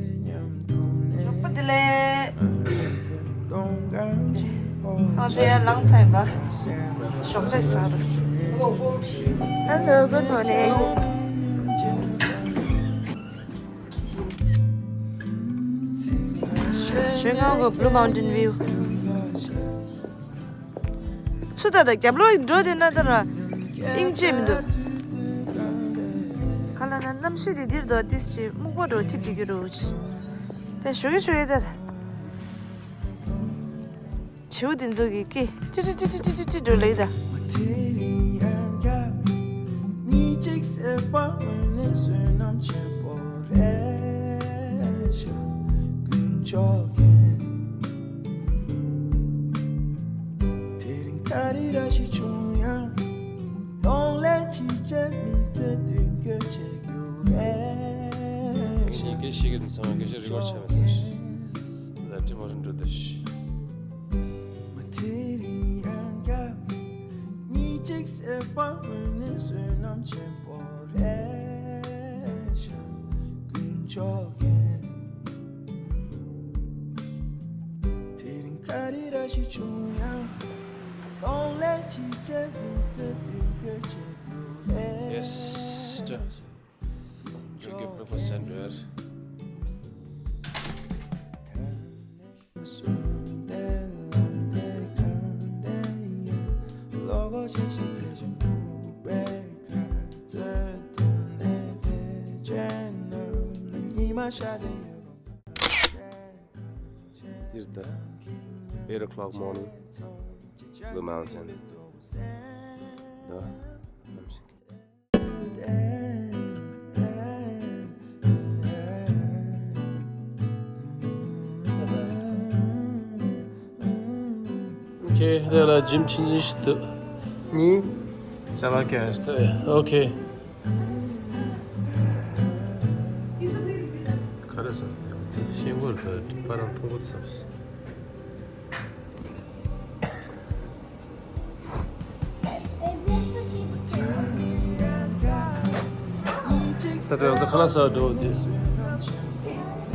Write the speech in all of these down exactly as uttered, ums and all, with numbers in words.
ཞོགས་པ་བདེ་ལེགས། ང་ཚོ་ཡར་ལངས་ཚར་ཡིན་པ། ཞོགས་པ་བདེ་ལེགས། Hello, good morning. ཞོགས་ཀ་གི་Blue Mountain View། ཚུར་ལྟ་དང་རྒྱབ་ལོགས་འགྲོ་དེ་ན་ད་ར་དབྱིངས་ཆད་མི་འདུག་ག་ལ་ན་གནམ་གཤིས་དེ་འདིར་འདུག་ཏིས་ཅི་སྨུག་པ་འགྲོ་ཐིབས་ཀྱི་རུ་ཅི། དེ་ཞོགས་ཀྱི་ཞོགས་ཀྱི་ད། བྱིའུ་དེ་ཚོ་གི་ཀི་ཀྲི་ཀྲི་ཀྲི་འགྲོ་ལེ་ད། དེ་རིང་ག་རེ་ར་ཞིག་བྱུང་ཡང་གདོང་ལེན་བྱེད་བྱེད་མི་ཚེ་མདུན་སྐྱོད་བྱེད་རྒྱུ་རེད། ཤིང་སྐད་ཤིག་གི་མཚང་སྐད་ཤིག་རི་བར་ཆ་མེད་ཟེར། ལ་ཏི་མ་རུ་འགྲོ་ད་ཤི། མ་དེ་རིང་ཡང་བསྐྱར་གཉིས་གཅིག་སེ་པ་མུན་ནི་བསོད་ནམས་ཆེན་པོ་རེད་ཤག་དཀོན་མཆོག་གིས། དེ་རིང་ག་རེ་ར་ཞིག་བྱུང་ཡང་གདོང་ལེན་བྱེད་བྱེད་མི་ཚེ་མདུན་སྐྱོད་བྱེད་རྒྱུ་རེད། Yes, sir. You'll get breakfast and dinner. འདིར་ད། Eight o'clock morning, Blue Mountain. ད། Okay, དེ་ལ་ཇིམ་ཆུང་ཆུང་ཞིག་འདུག་གཉིས། ས་ལ་ཁ་ཤས་འདུག Okay. ག་རེ་ཟེར་ཏེ་ཤིང་སྒོར་དུ་པ་རང་ཕུང་པོ་ཚབས། ད་ལྟ་ང་ཚོ་ཁ་ལག་ཟ་འགྲོ་དེ།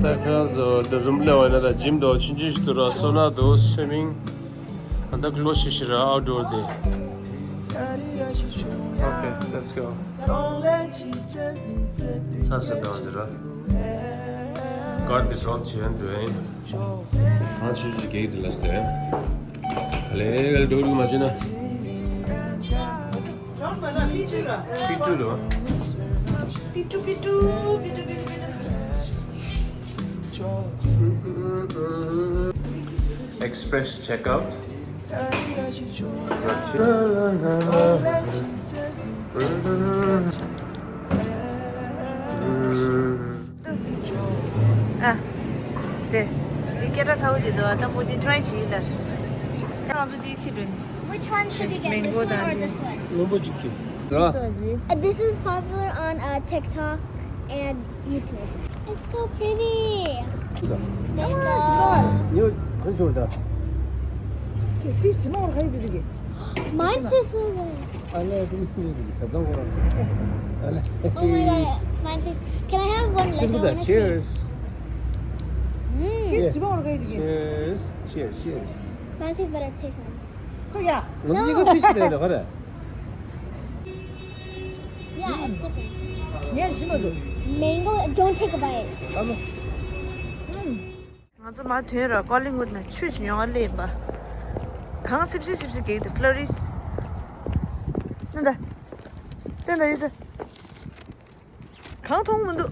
ད་ཁ་ལག་ཟ་འདི་རུམ་སླེབས་པ་ཡིན་ན་ད་ཇིམ་འདུག་ཆུང་ཆུང་ཞིག་འདུག་ར་སོ་ན་འདུག་སུའི་མིང་། ཨ་ད་ཀློ་ཤི་ཤི་ར་outdoor དེ། Okay, let's go. ཚ་ས་དང་འདི་ར། ཀར་འདི་ཌོབ་བྱེད་ཡོང་འདུག་ཨེ། ཐང་ཆུ་ཆུ་གེག་འདི་ལ་སྟེ། ལེ་གལ་འགྲོ་རུ་མ་བྱེད་ན། པིག་ཏྲུ་ལོ། པིག་ཏྲུ་པིག་ཏྲུ་པིག་ཏྲུ་པིག་ཏྲུ་པིག་ཏྲུ། Express checkout. ཨ། དེ། དེ་སྐད་གྲགས་ཚ་བོ་དེ་འདུག་ད་ཁོ་དེ་try བྱེད་ལ། ད་ང་ཚོ་དེ་ཁྱེར་འགྲོ་ནི། Which one should we get? This one or this one? སྔོན་པོ་གཅིག་གྱིས། ར། Uh, this is popular on uh, TikTok and YouTube. It's so pretty. ཉོ་ག་ཆུང་བ་ད། ཁྱོད་པིས་དེ་མོ་བར་ག་ཡི་འདུག་གི། Mine says so good. ཨ་ལེ་དེ་ནི་ཁྱོད་ཀྱི་ཟ་དང་གོ་ར། ཨ་ལེ། Oh my god, mine says. Can I have one? This is good. Cheers. Cheers. Cheers. Cheers. Mine says better taste mine. So yeah. No. Yeah, it's different. Mango, don't take a bite. ང་ཚོ་མ་ཐོན་ར་ཀོ་ལིང་ཝུཌ་ན་ཆུ་ཞིག་ཡོང་བ་སླེབས་པ། གངས་སིབ་སིབ་སིབ་སིབ་གེག་འདུག་ཕློ་རིས། ནི་ད། ཏན་ད་ཡིན་ཟེར། གངས་མཐོང་མི་འདུག་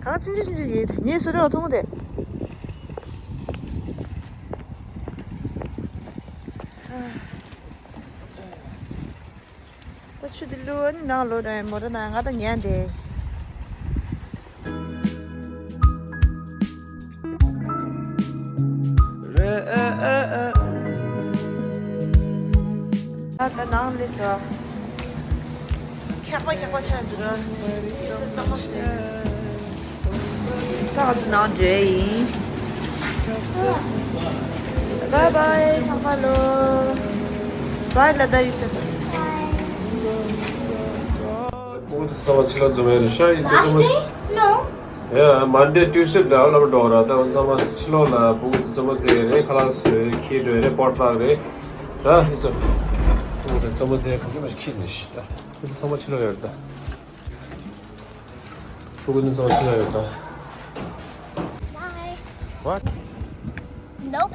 གངས་ཆུང་ཆུང་ཆུང་ཆུང་ཡིན། ངས་བཟོ་གྲྭ་བ་མཐོང་དེ། ད་ཆུ་དེ་བླུག་ནི་ནང་ལོག་ར་མོ་ར་ན་ང་ད་ཉན་དེ། ད་ད་ནང་ལས་ཟ། འཁྱག་པ་འཁྱག་པ་ཆགས་འདུག་ར། ཚོ་གཙང་མ་བཟོས་འདུག་ད་ང་ཚོ་ནང་འགྲོ་ཡ་ཡིན། Bye bye ཚང་མ་ལོ། Bye ལ་ད་ཡུ་ཏ། ཕྲུ་གུ་ཚང་མ་ཕྱི་ལོགས་འཛོམས་ཡ་རེད་ཤག་ཡིན་ཚོ་ཚང་མ། Last day? No. Yeah, Monday, Tuesday འདྲ་ལབ་འགྲོ་ར། ད་ཚང་མ་ཕྱི་ལོགས་ལ་ཕྲུ་གུ་ཚང་མ་ཟེར་རེད། ཁ་ལག་ཟོས་ཁྱེར་འགྲོ་ཡ་རེད། པོ་ཊག་རེད་ར། ཡིན་ཚོ། ཕྲུ་གུ་ཚང་མ་ཟེར་ག་གེ་མ་ཁྱེར་ནས་ཤི་ད། ཕྲུ་གུ་ཚང་མ་ཕྱི་ལོགས་ཡོད་རེད་ད། ཕྲུ་གུ་ཚང་མ་ཕྱི་ལོགས་ཡོད་ད། Bye. What? Nope.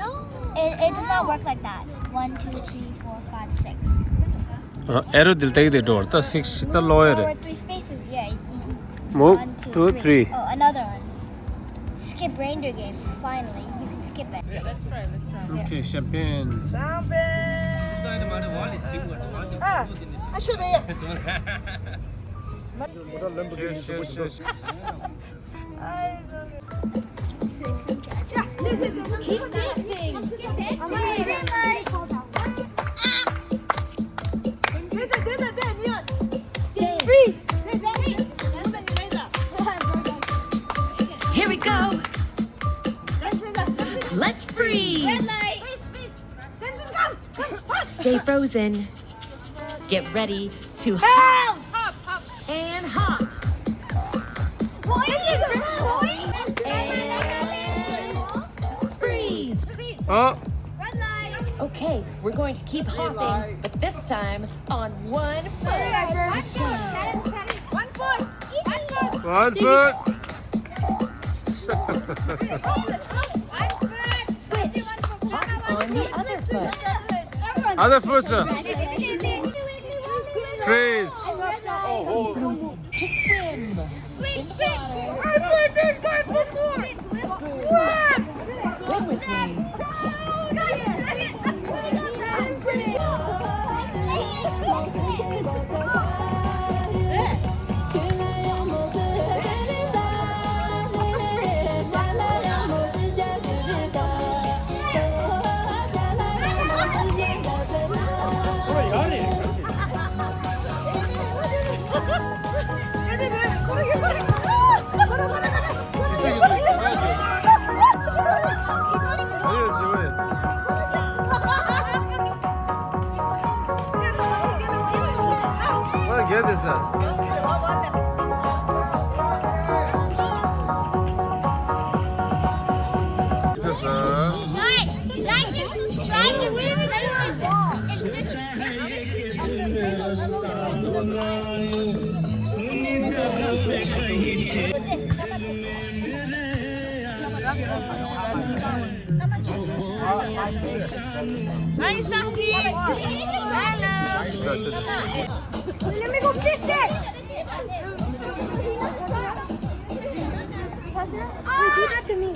It, it does not work like that. One, two, three, four, five, six. ཨེ་རོ་འདི་ལ་བལྟས་ཏེ་འགྲོ་བར་ད་six ད་ལོ་ཡ་རེད། There were three spaces, yeah. Move, one, two, two, three. Three. Oh, another one. Skip reindeer games. Finally, you can skip it. Yeah, let's try, let's try. Okay, champagne. Champagne. Ah, I should have. Yes, yes, yes. Keep dancing. Freeze. Here we go. Let's freeze. Stay frozen. Get ready to hop and hop. And freeze. 어? Okay, we're going to keep hopping, but this time on one foot. One foot. One foot. Switch. Hop on the other foot. Other foot, sir. Freeze. Just swim. In the water. Swim with me. Hi, Shakti. Hello. Let me go fish it. Wait, do that to me.